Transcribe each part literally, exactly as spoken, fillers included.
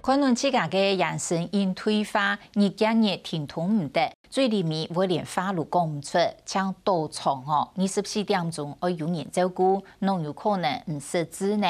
看等自家个人生因退化，日逐日停動毋得，嘴裡尾會連話都講毋出，像倒床哦，二十四點鐘愛有人照顧，哪有可能毋識字呢？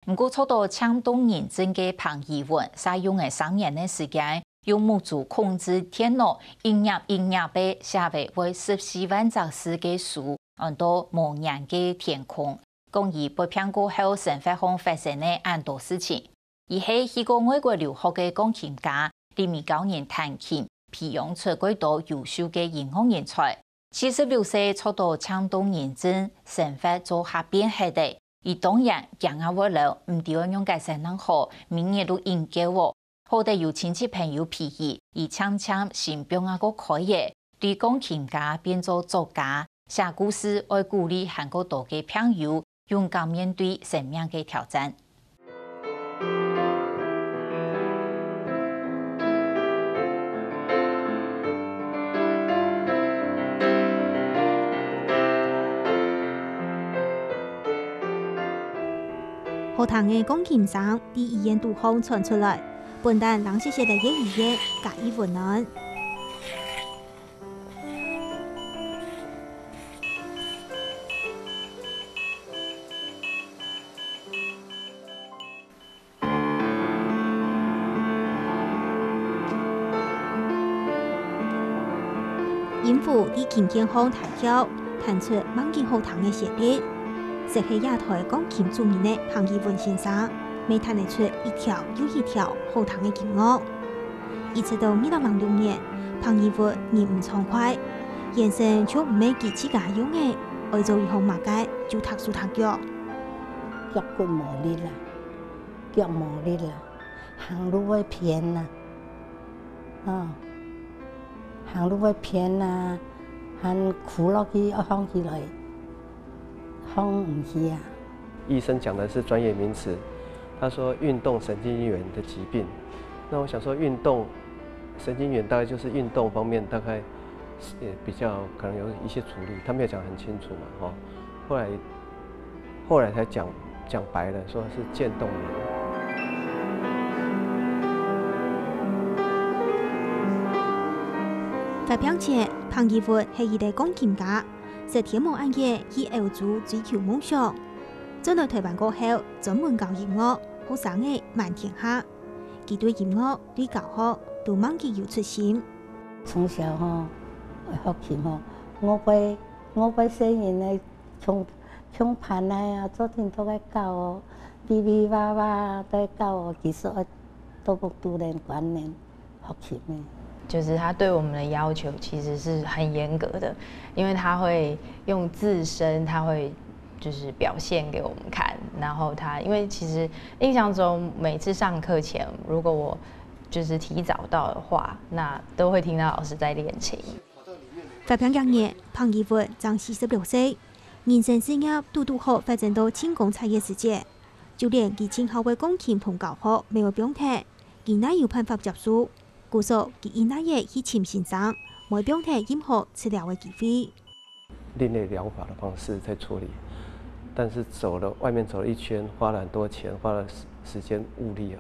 毋過做到漸凍人症个彭怡文，煞用了三年个時間，用目珠控制電腦，一頁一頁个寫會會十四萬隻字个書，安到《無言个天空》。講佢發病過後生活項發生个恁多事情。佢係去過外國留學个鋼琴家，裡面教人彈琴，培養出過多優秀个音樂人才。四十六歲做到漸凍人症，生活做下變忒了。佢當然驚啊會老，毋知愛仰結煞正好，每日都應酬哦。好得有親戚朋友陪佢，佢漸漸心放啊過開了，對鋼琴家變做作家，寫故事愛鼓勵還過多个朋友，勇敢面對生命个挑戰。 好聽个鋼琴聲在醫院肚項傳出來，分擔冷雪雪个夜裡夜加以溫暖。 音符在琴鍵項大跳，彈出吂幾好聽个旋律。識係這臺鋼琴主人个彭怡文先生，乜彈得出一條又一條好聽个音樂。一直到二零零六年，彭怡文人毋暢快，先生就毋係佢自家樣仔，愛做一項麼个就䌈手䌈腳。腳骨無力啦，腳無力啦，行路會偏啦。 哦，行路會偏啊，還跍落去，愛䟘起來，䟘毋起啊。醫生講的是專業名詞，他說運動神經元的疾病。那我想說，運動神經元大概就是運動方面大概是也比較可能有一些阻力，他沒有講很清楚嘛，吼。後來後來才講講白了，說是漸凍人。 發病前，彭怡文係一個鋼琴家，識天無暗夜去歐洲追求夢想。轉來臺灣過後，專門教音樂，學生仔滿天下。佢對音樂、對教學都吂幾有出心。從小吼，愛學琴吼，我會我會細人仔 共共伴仔啊，做陣都愛教哦，嗶嗶哇哇都愛教哦，其實愛多不都練觀念，學習咩？就是他對我們的要求其實是很嚴格的，因為他會用自身，他會就是表現給我們看，然後他因為其實印象中每次上課前，如果我就是提早到的話，那都會聽到老師在練琴。 發病該年，彭怡文正四十六歲，人生事業堵堵好發展到盡光彩个時節，就連佢盡好个鋼琴同教學乜會放忒，佢哪有辦法接受？故所佢一哪仔去尋先生，毋會放忒任何治療个機會。另類療法的方式在處理，但是走了外面走了一圈，花了很多錢，花了時時間物力啊，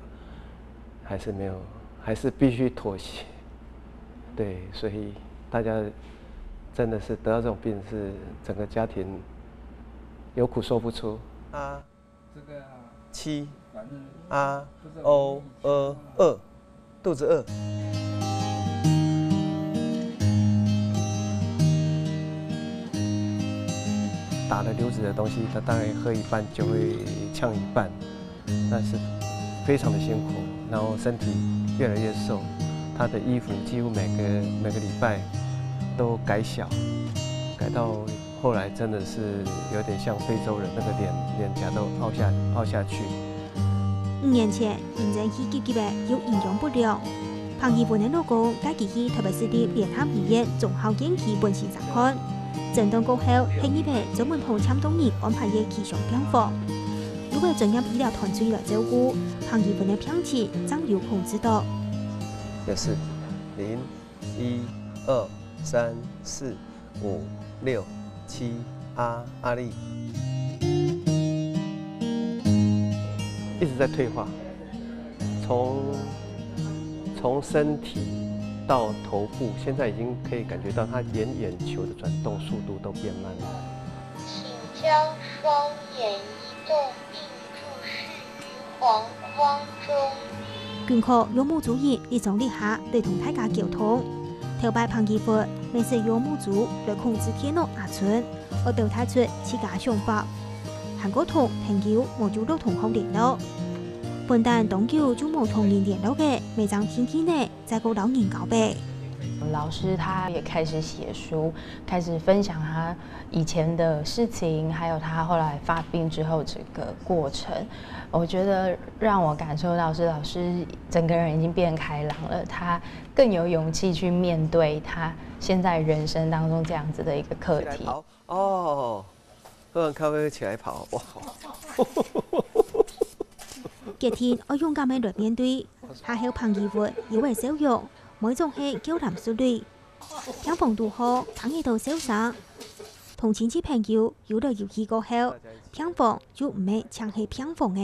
還是沒有，還是必須妥協。 对，所以大家真的是得到这种病，是整个家庭有苦说不出。啊，七，啊，o o 饿，肚子饿。打了流质的东西，他大概喝一半就会呛一半。 那是非常的辛苦，然后身体越来越瘦，他的衣服几乎每个每个礼拜都改小，改到后来真的是有点像非洲人那个脸脸颊都凹下凹下去。五年前，因为气急急个又营养不良，彭怡文个老公带佢去台北市立联合医院中校院去分先生看。诊断过后，係入去专门同漸冻人安排个居家病房。 由个专业医疗团队来照顾，彭怡文个病情正有控制到。也是零一二三四五六七啊阿力，一直在退化，从从从身体到头部，现在已经可以感觉到他眼眼球的转动速度都变慢了。请将双眼移动并注视于黄框中。 捐軀楊母主任一張立下來同大家溝通。頭擺彭宜雲乜使楊母珠來控制電腦阿春，愛表達出自家想法，還過同朋友無就老同學聯絡。本旦當久就無同人聯絡个，乜正定定仔再過摎人交陪。老師他也開始寫書，開始分享他以前的事情，還有他後來發病之後整個過程。我覺得讓我感受到是老師整個人已經變開朗了，他更有勇氣去面對他現在人生當中這樣子的一個課題。哦，喝完咖啡起來跑，哇！決定愛勇敢个來面對，下後彭宜雲又會笑容，每種係嬌男淑女。病房堵好，聽得到笑聲，同親戚朋友有來有去過後，病房就毋係淨係病房个。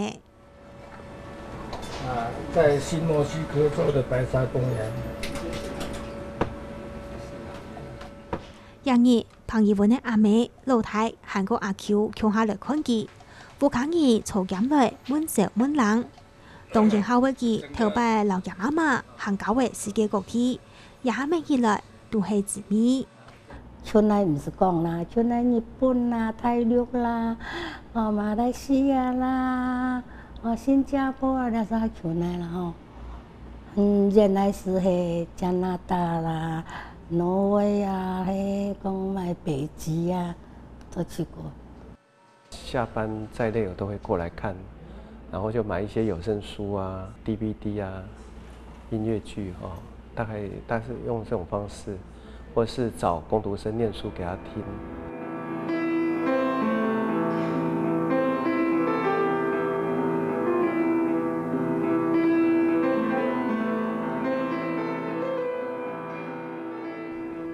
啊，在新墨西哥州的白沙公園。這日，彭宜雲个阿姆、老弟還過阿舅共下來看佢，屋下人坐兼來問燒問冷。當然好為佢頭擺摎厥媽媽行交个世界各地，這下乜起來都係滋味。 像來毋係講啦，像來日本啦、大陸啦、哦馬來西亞啦、哦新加坡啊，那時候像來啦吼。嗯，原來是係加拿大啦、挪威啊，係講買北极啊，都去過。 下班再累，我都會過來看，然後就買一些有聲書啊、DVD啊、音樂劇哦，大概大概是用這種方式，或是找工讀生念書給他聽。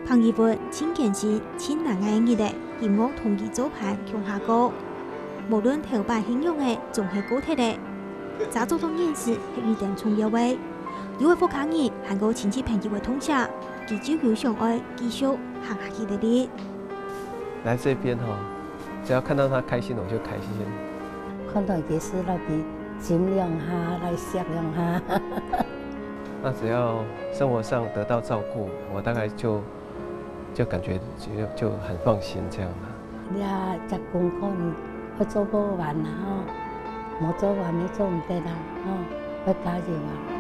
彭宜雲盡艱辛、盡難挨个日仔，音樂同佢做伴共下過。無論頭擺係仰仔，總係過忒咧。早早到現時係有點重要个，有个屋下人還過親戚朋友个痛惜，佢就有想愛繼續行下去个力。來這邊哈，只要看到他開心，我就開心。看到佢是那邊盡量哈，來笑量哈。那只要生活上得到照顧，我大概就就感覺就就很放心這樣啦。你啊，這功課你會做不完啦吼，無做完你做毋得啦吼，愛加油啊！